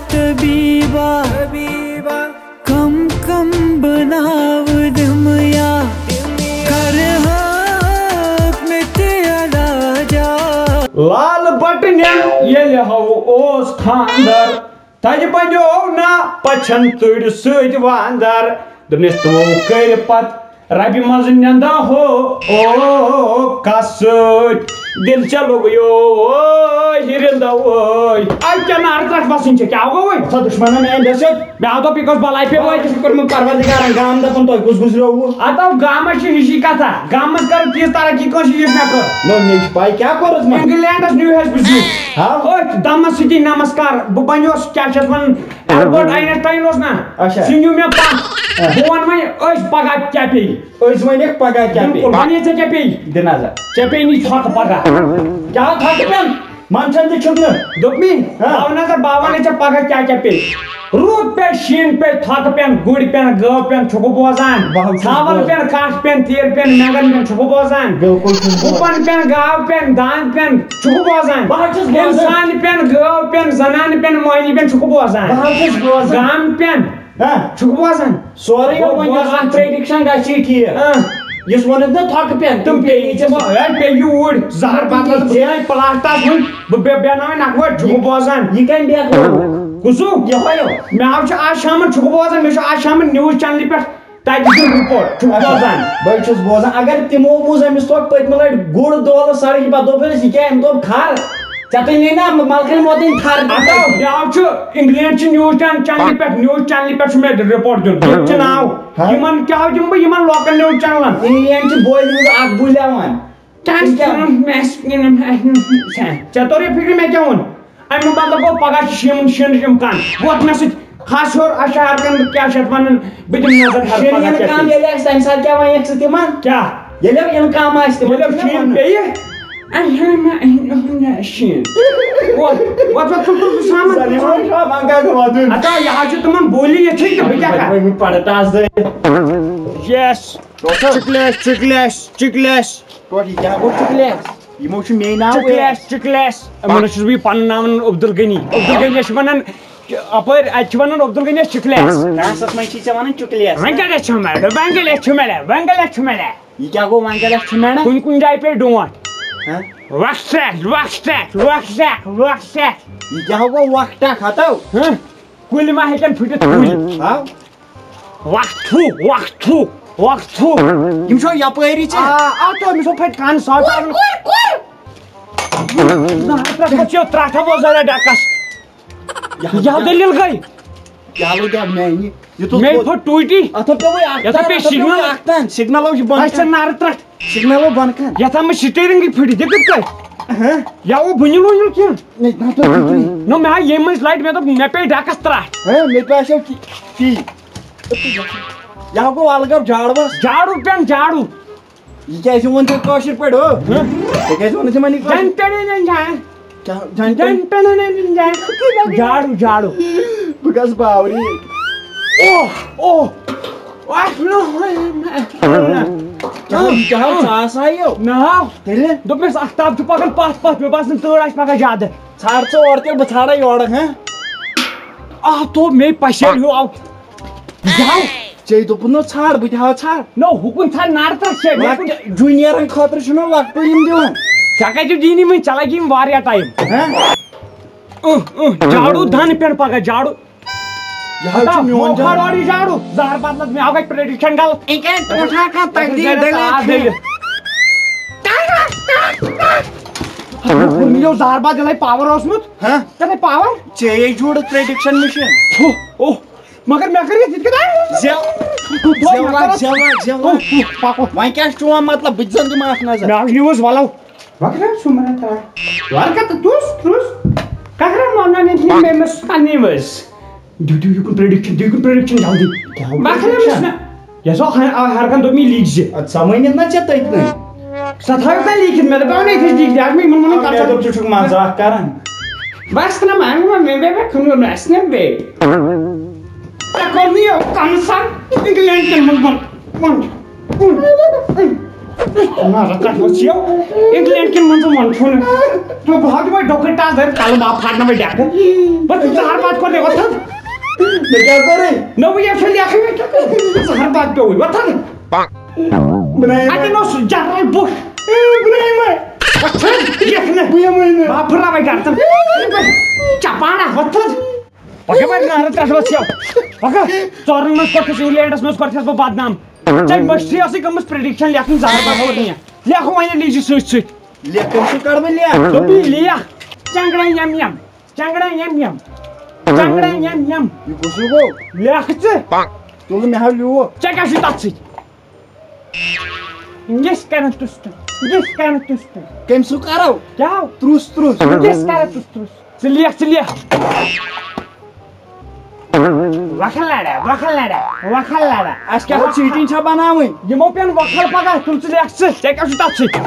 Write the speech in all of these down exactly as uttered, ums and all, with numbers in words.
طبیبہ، کم کم بناو دمیا، کرہاک مےٚ تہِ علاجا۔ لال بٹنٮ۪ن ییٚلہِ ہو اوس خاندر، تَتہِ بنیو نا پچھن تُرۍ سۭتۍ واندر۔ دوٚپنس، تِمو کٔرۍ پتہٕ ربہِ منٛز نندا ہو، او کس سۭتۍ دِل چلو یو، ہرندا وٲے۔ اَتہِ کیٛاہ نارٕ ترٛٹھ وسٕنۍ چھِ؟ کیٛاہ گوٚو وۄنۍ؟ سا دُشمنن میٛانہِ دٔسِتھ۔ مےٚ ہا دوٚپ، یہِ گوٚژھ بلاے پے وٲتِتھ۔ یہِ کوٚرمُت پروردگارن گام دَپُن، تۄہہِ کُس گُزریووُ؟ اَتھ آو گامس چھِ ہِشی کتھا، گامس کرو تیٖژ ترقی کٲنٛسہِ یِژھ مےٚ کٔر۔ نو، مےٚ چھِ پاے کیٛاہ کوٚرُس مےٚ۔ انگلینڈس نیوٗ ہس بہٕ زیُٹھ۔ ہا؟ أتھۍ دمس سۭتی نمسکار، بہٕ بنیوس کیٛاہ چھِ اتھ ونان، البرٹ آینسٹاین اوس نا، اچھا۔ سُہ نیوٗ مےٚ پتھ۔ ہا۔ بہٕ ونہٕ وۄنۍ، أسۍ پگاہ کیٛاہ پیٚیہِ؟ أسۍ ونکھ پگاہ کیٛاہ پیٚیہِ۔ بِلکُل، وۄنۍ یہِ ژےٚ کیٛاہ پیٚیہِ؟ دِ نظر۔ ژےٚ پیٚیہِ نہٕ یہِ ژھۄکہٕ پگاہ۔ کیٛاہ ژھۄکہٕ پیٚن؟ منٛدچھان تہِ چھُکھ نہٕ۔ دوٚپمی، ہا۔ تھاو نظر، بہٕ ہا ونَے ژےٚ پگاہ کیٛاہ کیٛاہ پیٚیہِ۔ روٗد پیٚیہِ، شیٖن پیٚیہِ، تھۄکہٕ پیٚن، گُرۍ پیٚن، گٲو پیٚن، چھُکھ بوزان؟ بہٕ ہا چھُس ژھاوَل بوزان۔ پیٚن، کَچھ پیٚن، تیٖر پیٚن، مٮ۪نٛگَن پیٚن، چھُکھ بوزان؟ بِلکُل چھُس بوزان۔ گُپَن پیٚن، گاو پیٚن، دانٛد پیٚن، چھُکھ بوزان؟ بہٕ ہا چھُس بوزان۔ اِنسان پیٚن، گٲو پیٚن، زنانہٕ پیٚن، مۄہنی پیٚن، چھُکھ بوزان؟ بہٕ ہا چھُس بوزان۔ گام پیٚن، ہا۔ چھُکھ بوزان؟ سورُے بہٕ وۄنۍ بوزٕ یۄس اَتھ prediction گژھِ ٹھیٖک۔ ہا۔ یُس ووٚنُتھ نہ تھۄکہٕ پیٚن، تِم پیٚیی ژےٚ، ہے، پیٚیہِ اوٗرۍ، زہر بدلہٕ، بہٕ بیٚہمہٕ پلاسٹس منٛز، بہٕ بے-، بیٚہناوَے نکھٕ وٲرۍ، چھُکھ بوزان؟ یہِ کَمہِ بیٚکھ ووٚن؟ کُسُو؟ یِہوٚے ہو۔ مےٚ حظ چھُ آز شامَن، چھُکھ بوزان، مےٚ چھُ آز شامَن news channelہِ پٮ۪ٹھ تَتہِ دیُتُن report، چھُکھ اچھا۔ بوزان؟ بٔلۍ چھُس بوزان، اگر تِمو بوٗز أمِس توکھ پٔتمہِ لَٹہِ گُر دولہٕ سڑکہِ پٮ۪ٹھ، دوٚپ أمِس، یہِ کیٛاہ؟ أمۍ دوٚپ، کھر۔ ژےٚ تُہۍ نَے نا مَلکَرِ ووتٕنۍ تھر دِتھ۔ اَتھ آو، بیٛاکھ چھُ انگلینڈ چھِ news channel، channelہِ پٮ۪ٹھ، news channelہِ پٮ۪ٹھ چھُ مےٚ report دیُن۔ تَتہِ چھُ ناو۔ ہاں۔ یِمَن کیٛاہ دِمہٕ بہٕ یِمَن local news channelن؟ انگلینڈ چھِ بوزِ منٛز اَکھ بُلٮ۪وان۔ تِم کیٛاہ؟ ژےٚ توٚر یہِ فِکرِ مےٚ کیٛاہ ووٚن؟ اَمیُک مطلب گوٚو پَگاہ چھِ شیٖنہٕ، شیٖنٕچ اِمکان۔ ووت مےٚ سۭتۍ کھس ہیوٚر، اَسہِ چھِ ہر کانٛہہ کیٛاہ چھِ اَتھ وَنان، بہٕ دِمہٕ نظر ہر شیٖنہٕ پَگاہ کیٛاہ اِنکام پیٚیہِ۔ ییٚلہِ آسہِ، تَمہِ ساتہٕ کیٛاہ وَنَکھ ژٕ تِمَن؟ کیٛاہ؟ ییٚلہِ اِنکام آسہِ تِمَن، ییٚلہِ تِم کیٛاہ شیٖن وَنَن؟ پیٚیہِ؟ اَہَن، اَہَن، اَہَن، شیٖن۔ ووت، ووت، ووت، تُل، تُل، تُل، سامان، تُل، سامان۔ اَدا، یہِ حظ چھُ تِمَن بولی یِتھُے تہٕ بہٕ کیٛاہ کَرٕ؟ وۄنۍ پَرٕ ٹاس دٲرِتھ۔ Yes۔ ٹوٹل؟ چُکلیش، چُکلیش، چُکلیش۔ ٹوٹل، یہِ کیٛاہ گوٚو چُکلیش؟ یِمو چھُ مے ناو چُکلیش، چُکلیش۔ یِمَن چھُس بہٕ یہِ پَنُن ناو وَنان عبدالغنی۔ عبدالغنی چھِ وَنان، اَپٲرۍ، اَتہِ چھِ وَنان عبدالغنی چُکلیش۔ ڈانسَس منٛز چھِ ژےٚ وَنان چُکلیش۔ وۄنۍ کَتہِ چھُ مےٚ؟ وۄنۍ کَتہِ چھُ مےٚ؟ وۄنۍ کَتہِ چھُ مےٚ؟ یہِ کیٛاہ گوٚو وۄنۍ کَتہِ چھُ مےٚ؟ کُنہِ کُنہِ جایہِ پیٚیہِ ڈونٛٹھ۔ ہہ؟ وَکھ سٮ۪کھ، وَکھ سٮ۪کھ، وَکھ سٮ۪کھ، وَکھ سٮ۪کھ۔ یہِ کیٛاہ گوٚو وَکھ ٹَکھ ہَتو؟ ہہ؟ کُلۍ ما ہیٚکن پھٕٹِتھ کُلۍ؟ ہہ؟ وَکھ تھُو، وَکھ تھُو، وَکھ تھُو۔ یِم چھو یَپٲری ژےٚ؟ آ، آ، تو أمِس اوس پھٹہِ کَن سا۔ کوٚر، کوٚر، کوٚر۔ نہ، ترٛٹھ، ترٛٹھ، ترٛٹھ وول زَرا ڈَکَس۔ یہِ ہا دٔلیٖل گٔے۔ یہِ ہا لوٚگ اَتھ میٛانہِ۔ یہِ تُل مےٚ کوٚت؟ پھوٚٹ ٹوٗٹی۔ اَتھ ہا پیوٚوُے اَکھ یَتھ ہا تان، پیٚیہِ اَتھ ہا پیوٚوُے شِنوَل۔ اَکھ تان۔ سِگنَل اوس یہِ بۄن اَسہِ چھےٚ کَن۔ نارٕ ترٛٹھ۔ سِگنَل اوس بۄن کَن۔ یَتھ ہا مےٚ steering گٔے پھٕٹِتھ، یہِ کِتھ کٔنۍ؟ ہہ؟ یہِ ہا اوس بٕنِل وٕنِل کینٛہہ۔ نہ، نہ، تُل، تُل، تُل۔ نہ، مےٚ ہا ییٚمہِ مٔنٛزۍ لَٹہِ مےٚ دوٚپ، مےٚ پیٚیہِ ڈَکَس ترٛٹھ۔ ہہ، مےٚ تہِ باسیو تی، تی۔ یہِ ہا گوٚو اَلگٲب جاڑوَس۔ جاڑوٗ پٮ۪ن جاڑوٗ۔ یہِ کیٛازِ ووٚن ژےٚ کٲشِر پٲٹھۍ، ہو؟ ہہ؟ ژےٚ کیٛازِ ووٚنُتھ ژےٚ وۄنۍ یہِ کٲشِر؟ جن تڑے نن جان۔ کیٛاہ جن تڑے؟ جن تڑے نن جان۔ جاڑوٗ، جاڑوٗ۔ بہٕ گژھٕ باورِ۔ اوہ، اوہ۔ اَتھ نہٕ ہوٚے مےٚ۔ کیٛاہ، یہِ کیٛاہ ہو، ژاس آیو؟ نہ۔ تیٚلہِ؟ دوٚپمَس، اَختاب چھُ پَکان پَتھ پَتھ، مےٚ باسان تۭر آسہِ پَکان زیادٕ۔ ژھار ژٕ اورٕ تیٚلہِ، بہٕ ژھارے یورٕ، ہہ؟ آ، تو مے پَشیٚر ہیوٗ آو۔ یہِ کیٛاہ ہو؟ ژےٚ دوٚپُتھ نہ ژھار، بہٕ تہِ ہاو ژھار۔ نہ، ہُکُن ژھار نارٕ تَل چھے، مےٚ کُن۔ لۄکٹہِ جوٗنیرَن خٲطرٕ چھُنہ لۄکٹُے یِم دِوان۔ ژےٚ کَتہِ چھُ دِنی وۄنۍ، ژےٚ لَگی یِم واریاہ ٹایم۔ ہہ؟ اُہ، اُہ، جاڑوٗ دَن پٮ۪ٹھ پَکان، جاڑوٗ۔ یہِ حظ چھُ ہتا، میون موکھا جاڑوٗ۔ روڑ یہِ جاڑوٗ، زَہر بدلَس مےٚ آو گژھِ prediction غلط۔ یہِ کیٛاہ ٹوٹھا کانٛہہ تقدیٖر دٔلیٖل؟ ہُہ، ہُہ، یہِ اوس زَہر بد یِلَے power اوسمُت۔ ہہ؟ تَلَے power۔ ژےٚ ہے جوڑُتھ prediction machine۔ ہُہ، اوہ۔ مگر مےٚ کٔر یہِ، یہِ کِتھ کٔنۍ آیہِ؟ زٮ۪و-، ہُہ، مےٚ زٮ۪وراہ، کٔر۔ زٮ۪وراہ، زٮ۪وراہ۔ ہُہ، ہُہ، پکو۔ وۄنۍ کیٛاہ چھُ چون مطلب؟ بہٕ تہِ زن دِمہٕ اکھ نظر۔ مےٚ آو news، ولو۔ وقت چھُ مران تران۔ ولہٕ کتھ تُس، تُس۔ ککرن ونان ییٚتہِ یِم أمِس۔ News۔ دِیِو، دِیِو یُکُن prediction، دِیِو یُکُن prediction جلدی۔ کیٛاہ وقت أمِس prediction؟ نہ۔ یہِ ہسا ہر، ہر کانٛہہ دوٚپ مےٚ لیٖکھزِ۔ اَدٕ سۄ ؤنِتھ نا ژےٚ تٔتۍ نٕے۔ سۄ تھٲیِو تۄہہِ لیٖکھِتھ، مےٚ دوٚپ وۄنۍ أتھۍ لیٖکھزِ، اَتھ مےٚ یِمن ووٚنُن آ، مےٚ کَتھ دوٚپ ژٕ چھُکھ مزاق کران۔ بس نہ مان، مےٚ، مےٚ، مےٚ کھُن مےٚ اَسہِ نہ بیٚیہِ۔ ژےٚ کوٚر نہٕ یہِ کَم سان اِنگلینڈ کٮ۪ن منٛز بۄن، بۄن، بۄن۔ نظر تَتھ منٛز چھِو۔ انگلینڈ کٮ۪ن منٛز وَن چھُنہٕ۔ تہٕ بہٕ ہاوٕ تِمَے ڈۄکٕٹۍ ٹاس دٲرِتھ، کَلہٕ ما پھاٹناوَے ڈٮ۪کہٕ۔ بَس ژٕ زَہر باد کوٚر مےٚ وۄتھُن۔ مےٚ کیٛاہ کوٚرُے؟ نوٚوُے یَتھ چھُ لیکھٕے مےٚ کیٛاہ کوٚر؟ زَہر باد پیوٚوُے وۄتھُن۔ بہٕ نَے یِمَے۔ اَتٮ۪ن اوس جنرل بُش۔ اے، بہٕ نَے یِمَے۔ وۄتھُن، لیکھ نہٕ۔ بہٕ یِمَے نہٕ۔ ما پھٕراوَے گَردَن۔ چپاڑا وۄتھُن۔ پکہ وۄنۍ نارٕ ترٛٹھ وَس یَو۔ پکہ۔ ژورَن منٛز کوٚرتھَس انگلینڈَس منٛز کوٚرتھَس بہٕ بدنام۔ ژےٚ مٔشتھٕے ٲسٕے گٔمٕژ پریڈکشن لیکھٕنۍ زہر بغٲر نِیَتھ۔ لیکھ وۄنۍ لیٖجہِ سۭتۍ سۭتۍ۔ لیکھ کٔمۍ سُنٛد کَڑٕ بہٕ لیکھ؟ دوٚپُے لیکھ۔ چنگڑا یم یم۔ چنگڑا یم یم۔ چنگڑا یم یم۔ یہِ کُس ہیوٗ گوٚو؟ لیکھ ژٕ۔ تُل مےٚ ہاو لیوٗکھ۔ ژےٚ کیٛاہ چھُے تَتھ سۭتۍ؟ یِس کران تُس تُس۔ یِس کران تُس تُس۔ کٔمۍ سُنٛد کَرو؟ کیٛاہ؟ تُرُس تُرُس۔ یِس کران تُس تُس۔ ژٕ لیکھ، ژٕ لیکھ۔ وۄکھٕ لڑا، وۄکھٕ لڑا، وۄکھٕ لڑا۔ اَسہِ کیٛاہ سا چیٖٹِنٛگ چھا بناوٕنۍ؟ یِمو پیٚن وۄکھل پگاہ، تُل ژٕ لیکھ ژٕ، ژےٚ کیٛاہ چھُ تَتھ سۭتۍ؟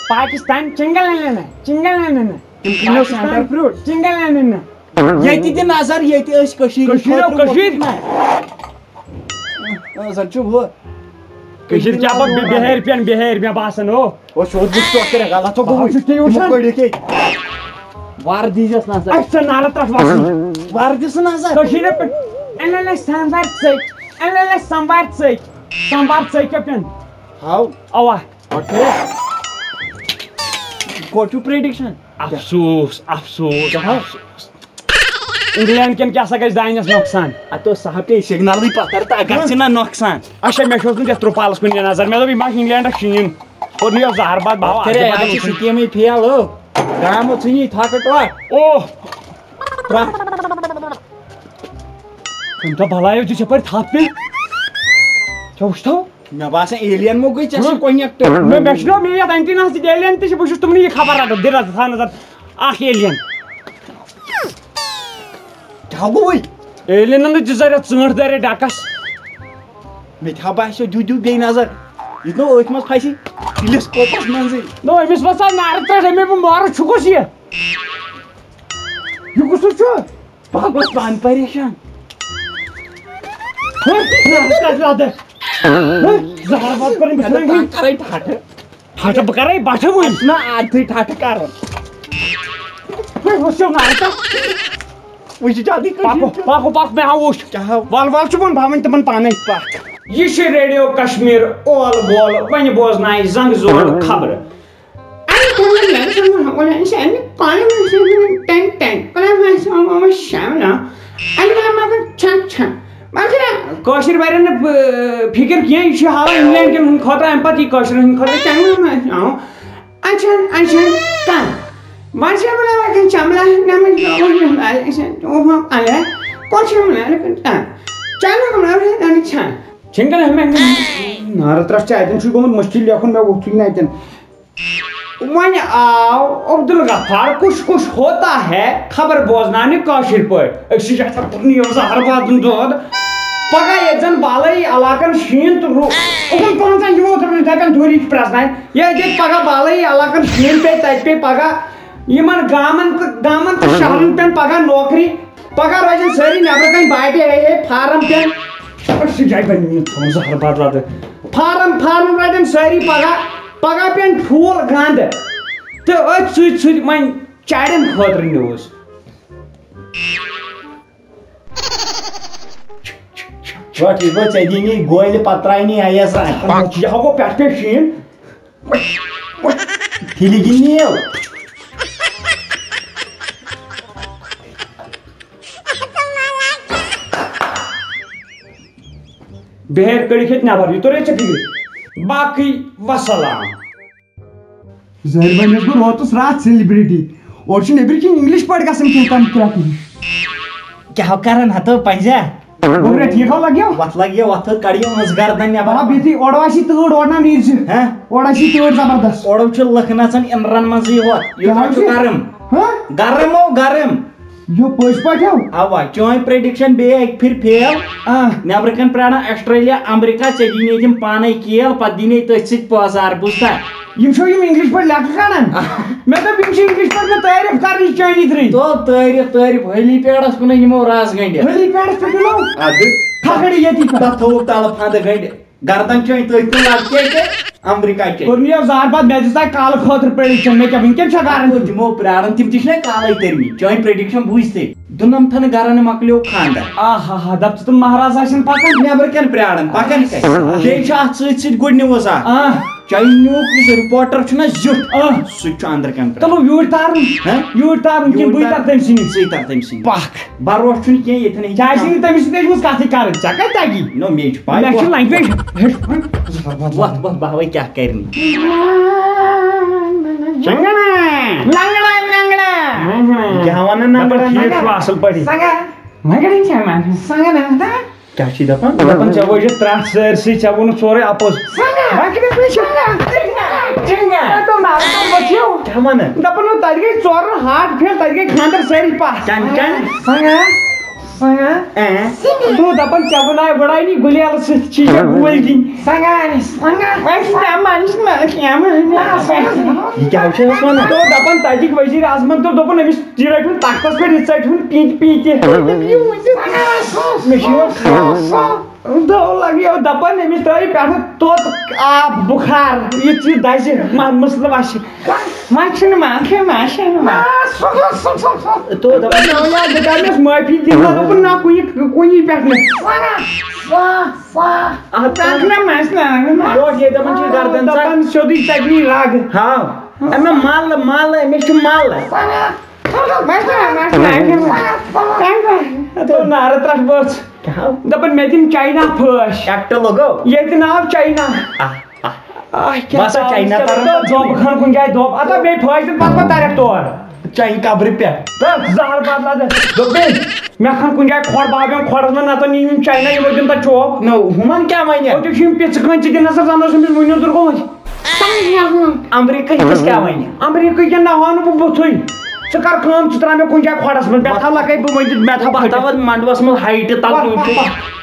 پاکستان چنگل اننا، چنگل اننا۔ تِم کٕنو سینٹر فروٹ۔ چنگل اننا۔ ییٚتہِ دِ نظر، ییٚتہِ أسۍ کٔشیٖرِ کٔشیٖرِ خٲطرٕ کٔشیٖرِ۔ ووٚتھُکھ نہ۔ آ، زَن چھُ ہُہ۔ کٔشیٖرِ کیٛاہ پَتہٕ بِ-، بِہٲرۍ پٮ۪ن، بِہٲرۍ مےٚ باسان، ہو۔ او، سیوٚد بُتھ ژۄکھ کٔرِتھ غلط ہو بہٕ گوٚمُت۔ چھُس تی وٕچھان۔ تِمو کٔڑِتھ ییٚتہِ۔ وَر دیٖزٮ۪س نظر۔ اَسہِ چھِ نارٕ ترٛٹھ وَسان۔ وَر دِ سُہ نظر۔ کٔشیٖرِ پٮ۪ٹھ۔ اَلَے، اَلَے، سَمبار ژٔکۍ۔ اَلَے، اَلَے، سَمبار ژٔکۍ۔ سَمبار ژٔکۍ کیٛاہ پٮ۪ن؟ ہاو۔ اَوا۔ اوکے۔ کوٚت چھُو پریڈکشن؟ افسوس، افسوس، کیٛاہ؟ افسوس۔ انگلینڈ کٮ۪ن کیٛاہ سا گژھِ دانٮ۪س نۄقصان؟ اتھ اوس صاحب تے سگنلٕے پتھر تہٕ اگر چھِ نہ نۄقصان۔ اچھا، مےٚ چھُ اوسمُت یتھ ترٛوپالس کُن یہِ نظر، مےٚ دوٚپ، یہِ ما چھُ انگلینڈس شیٖن؟ اور مےٚ اوس زہر باد بھاوا، پتھرے، اتھ چھِ سکیٖمٕے فیل، ہو۔ گامو ژھٕنی تھۄکہٕ ٹۄکھ۔ اوہ۔ ترٛٹھ۔ تٔمۍ کیٛاہ بلاے دِژ یپٲرۍ تھپھ مےٚ؟ ژےٚ وُچھتھو؟ مےٚ باسان ایلین مو گٔے ژےٚ سۭتۍ ہہ؟ کنیکٹ۔ مےٚ، مےٚ چھُنہ، مےٚ یَتھ اینٹینا سۭتۍ ایلین تہِ چھِ، بہٕ چھُس تِمنٕے یہِ خبر رٹان۔ دِ نظر، تھاو نظر، اکھ ایلین۔ کیٛاہ گوٚوُے؟ ایلینن نہٕ دِژ ذرا ژٲنٛٹھ دارِ ڈکس۔ مےٚ تہِ ہا باسیو، دیُت دیُت بیٚیہِ نظر۔ یہِ نہٕ أتھۍ منٛز پھسہِ، ٹیلیسکوپس منٛزٕے۔ نو، أمِس وسا نارٕ ترٛٹھ، أمۍ بہٕ مارٕ چھُکُس یہِ؟ یہِ کُس چھُ؟ بہٕ گوس پانہٕ پریشان۔ ہہ؟ زہر باد کٔرٕنۍ بہٕ ژھٕنَن وٕنۍ۔ کرے ٹھٹھٕ۔ ٹھٹھٕ بہٕ کرے بٹھٕ وٕنۍ۔ نہ، عادتھٕے ٹھٹھٕ کرُن۔ ہہ، وٕچھِو نہ ژٕ۔ وٕچھ جلدی کٔشیٖرِ پکو، چھِ۔ پکو، پکو، مےٚ ہا وٕچھ۔ کیٛاہ ہا؟ ول، ول چھُ بہٕ، بہٕ ہاوَن تِمن پانے۔ پکھ۔ یہِ چھِ ریڈیو کشمیر اول بول، وۄنۍ بوزناوِ زنٛگہٕ زول خبرٕ۔ اَمہِ کُنہِ لَٹہِ چھُنہٕ ہُہ وَنان، یہِ چھِ اَمہِ پانہٕ ؤنۍ چھِ وَنان ٹٮ۪ن ٹٮ۪ن۔ وَنان، وَنان چھِ وَنان، وَنان شامنا۔ اَمہِ وَنان، مگر چھَن چھَن۔ مگر کٲشِر بَرٮ۪ن نہٕ، آ، فِکِر کینٛہہ، یہِ چھُ ہاوان اِنگلینڈ کٮ۪ن ہُنٛد خٲطرٕ، اَمہِ پَتہٕ یہِ کٲشرٮ۪ن ہُنٛد خٲطرٕ چَنہٕ وَنان چھِ ہاوان۔ اَچھَن، اَچھَن، کَر؟ وَنہِ چھِ وَنان، وَنہِ چھِ چَملا، نہ وَنہِ چھِ وَنان، اَلے، اَچھَن، اوٚہَم، اَلے، کوٚت چھِ وَنان، اَلے، کَر؟ چَنہٕ وَنان، وَنہِ چھَن۔ چھِنہٕ کَران مےٚ نارٕ ترٛٹھ چھِ اَتٮ۪ن چھُ گوٚمُت مُشکِل لیکھُن، مےٚ ووٚتھُے نہٕ اَتٮ۪ن۔ وۄنۍ آو عبدالغفار کچھ کچھ ہوتا ہے خبر بوزناونہِ کٲشِر پٲٹھۍ۔ أسۍ چھِ یَتھ پَتہٕ یہِ زہر واتُن دۄد۔ پَگاہ ییٚتہِ زَن بالٲیی علاقَن شیٖن تہٕ رو-، یِمَن پانٛژَن یِمو دوٚپمَس دَپٮ۪ن دوٗری چھِ پرٛٮ۪زناوٕنۍ۔ ییٚلہِ ییٚتہِ پَگاہ بالٲیی علاقَن شیٖن پیٚیہِ، تَتہِ پیٚیہِ پَگاہ یِمَن گامَن تہٕ، گامَن تہٕ شَہرَن پیٚن پَگاہ نوکری۔ پگاہ روزن سٲری نیبرٕ کنۍ باٹہِ ہے ہے فارم پٮ۪ن۔ أسۍ چھِ جایہِ بنہِ تھاوُن زہر باد لدٕ۔ فارم، فارم روزن سٲری پگاہ، پگاہ پٮ۪ن ٹھوٗل گنٛد۔ تہٕ أتھۍ سۭتۍ سۭتۍ وۄنۍ چارٮ۪ن خٲطرٕ نیوٗز۔ وۄٹھ یہِ گوٚو ژےٚ دِنی گولہِ پتہٕ ترٛاونی آیس راتھ۔ یہِ ہا گوٚو پٮ۪ٹھ پٮ۪ٹھ شیٖن۔ تیٚلہِ گِنٛدنہِ یو۔ بِہٲرۍ کٔڑِکھ ییٚتہِ نٮ۪بر، یہِ توٚر ژےٚ فِکرِ؟ باقٕے وسلام۔ زٲہِد بھائی، مےٚ اوس گوٚو روتُس راتھ سیلبریٹی۔ اورٕ چھُ نیٚبرۍ کِنۍ اِنگلِش پٲٹھۍ گژھان کینٛہہ تَمہِ کرٛٮ۪کھ۔ کیٛاہ ہو کران ہتو پنجہ؟ گوٚبرا، ٹھیٖک ہو لگیو؟ وتھ لگیو، وتھ کڑیو منٛز گردن نٮ۪بر۔ آ، بیٚیہِ تُہۍ اورٕ آسی تۭر، اورٕ نا نیٖرزِ۔ ہہ؟ اورٕ آسی تۭر زبردست۔ اورٕ چھِ لٔکھ نژان اِنرن منٛزٕے ہوت۔ یوٗتاہ کیٛاہ چھُ حظ چھِ؟ گرم۔ ہہ؟ گرم او گرم۔ یہِ پٔزۍ پٲٹھۍ ہو؟ اوا، چٲنۍ پرٛیڈِکشن بیٚیہِ اکہِ پھِرِ فیل۔ آ۔ نٮ۪برٕ کنہِ پرٛاران آسٹریلیا، امریکہ، ژےٚ دِنی تِم پانے کیل، پتہٕ دِنی تٔتھۍ سۭتۍ پٲزار، بوٗزتھا؟ یِم چھِو یِم اِنگلِش پٲٹھۍ لیٚکھٕ کڑان؟ مےٚ دوٚپ، یِم چھِ اِنگلِش پٲٹھۍ مےٚ تعریٖف کرنٕچ چٲنی درٕے۔ تو تعریف، تعریف، ہیلی پیڈس کُنٕے نِمو رس گنڈِ۔ ہیلی پیڈس پٮ۪ٹھ نِمو؟ ادٕ۔ کھکھرِ ییٚتی پٮ۪ٹھ۔ تتھ تھوٚوُکھ تلہٕ پھندٕ گنڈِ۔ گردن چھٲنۍ تٔتھۍ کُن لڑکے تہٕ امریکہ چٲنۍ۔ کوٚر نہٕ یہِ زار پتھ، مےٚ دِژ تۄہہِ کالہٕ خٲطرٕ prediction، مےٚ کیٛاہ، وٕنکٮ۪ن چھا گارنٹی؟ تِمو پیاران، تِم تہِ چھِنہ کالے کٔرمٕتۍ۔ چٲنۍ prediction بوٗزۍ تٔمۍ۔ دُنمتھن گرن مۄکلیو خاندر۔ آ ہا ہا، دپ ژٕ تہٕ مہراز آسن پکان۔ نٮ۪برٕ کٮ۪ن پیاران، پکان کتہِ؟ بیٚیہِ چھِ اتھ سۭتۍ سۭتۍ good news اکھ۔ آ۔ چاینیُک یُس رپورٹر چھُنہ زیُٹھ، آ۔ سُہ تہِ چھُ اندر کمرٕ۔ چلو یوٗرۍ تارُن۔ ہہ؟ یوٗرۍ تارُن کِنہٕ یوٗرۍ بٕے تار-، تارٕ تٔمۍ سٕنٛدِ؟ ژٕے تار تٔمۍ سٕنٛدِ۔ پکھ۔ بروسہٕ چھُنہٕ کینٛہہ، ییٚتٮ۪ن ہیٚکہِ کیٛازِ چھِنہٕ تٔمِس سۭتۍ ہیٚچھمٕژ کتھٕے کرٕنۍ؟ ژےٚ کتہِ تگی؟ نو، مےٚ چھِ پاے۔ مےٚ چھِ language۔ وۄتھ، وۄتھ، بہٕ ہاوے کیٛاہ کرِ مےٚ۔ لنگڑا، لنگڑا، لنگڑا۔ کیٛاہ ونان دپان لنگڑا، ٹھیٖک چھُ، لنگڑا؟ اصل پٲٹھۍ۔ سنگا، لنگڑا کیٛاہ ونان؟ سنگا نہ، کیٛاہ چھِ دَپان؟ دَپان، ژےٚ وٲجِتھ ترٛٹھ سٲرسٕے، ژےٚ ووٚنُتھ سورُے اَپُز۔ سنگا! بہٕ کیٛاہ چھُس وَنان؟ سنگا! تۄہہِ توٚر نارٕ تَل بٔتھِو۔ کیٛاہ وَنان؟ دَپان اوس، تَتہِ گٔے ژورَن heart fail، تَتہِ گٔے خانٛدر سٲری پَتھ۔ کَمہِ کَمہِ؟ سنگا! سنگا! اۭں۔ تو دَپان، ژےٚ ووٚناے گۄڈٕ اَمی گُلیلہٕ سۭتۍ چھِ یہِ گوٗلۍ دِنۍ۔ سنگا! سنگا! وۄنۍ چھِ مےٚ منٛز چھِ مےٚ کینٛہہ وَنان۔ یہِ کیٛاہ چھُ اَسہِ وَنان؟ تو دَپان، تَتِکۍ ؤزیٖر اعظمَن تو دوٚپُن أمِس یہِ رَٹہِ ہُن تَختَس پٮ۪ٹھ، یہِ ژَٹہِ ہُن پیٖنتہِ پیٖنتہِ۔ مےٚ چھُ یِوان خاص۔ دَو لَگیو دَپان، أمِس ترٛٲیِو پٮ۪ٹھٕ توٚت آب بُخار، یہِ ژٕ دَزِ، مَ-، مٕسلہٕ وَسہِ۔ وۄنۍ چھِنہٕ مانکھٕے، ماشاء اللہ۔ تو دَپان، نہ، یا بہٕ کَرنَس معٲفی دِنہٕ، دوٚپُن، نہ، کُنہِ، کُنہِ پٮ۪ٹھ نہٕ۔ اَتھ تَتھ نہ مَسہِ نہ، نہ۔ یورٕ ییٚتہِ دَپان چھِ گردَن ژَٹ۔ دَپان سیوٚدُے ژَٹہِ مےٚ رَگ۔ ہاو۔ اَمہِ مَلہٕ، مَلہٕ، أمِس چھُ مَلہٕ۔ تو نارٕ ترٛٹھ بٲژ۔ کیٛاہ؟ دَپان مےٚ دِن چاینا پھٲسۍ۔ ایکٹ لوگو۔ ییٚتہِ ناو چاینا۔ آہ، آہ۔ آہ، کیٛاہ باسان تام، چاینا کیٛاہ تَران تام پَتہٕ۔ دۄب خان کُنہِ جایہِ دۄب۔ اَدا بیٚیہِ پھٲسۍ دِن پَتہٕ پَتہٕ direct تور۔ چایہِ قبرِ پٮ۪ٹھ۔ تہٕ زہر بَدلا دِ۔ دوٚپ مےٚ، مےٚ کھَن کُنہِ جایہِ کھۄڈ، بہٕ ہاو یِم کھۄڈَس منٛز، نَتہٕ نِیِم چاینا، یِمو دیُن تَتہِ چوب۔ نہ، ہُمَن کیٛاہ وَنہِ؟ وۄنۍ چھُ یِم پِژٕ کٲنٛسہِ دِنَس زَن اوس أمِس وٕنیُک درٛوٚگمُت۔ امریکہ کِس کیٛاہ وَنہِ؟ امریکہ کٮ۪ن نہ ہاو نہٕ بہٕ بُتھُے۔ ژٕ کر کٲم، ژٕ ترٛاو مےٚ کُنہِ جایہِ کھۄڈَس منٛز، مےٚ تھاو لَگَے بہٕ ؤنِتھ، مےٚ تھاو بہٕ تھاوَتھ منڈوَس منٛز ہایٹہِ تَل وَتھ، کُنہِ وَتھ، جایہِ۔ وَتھ۔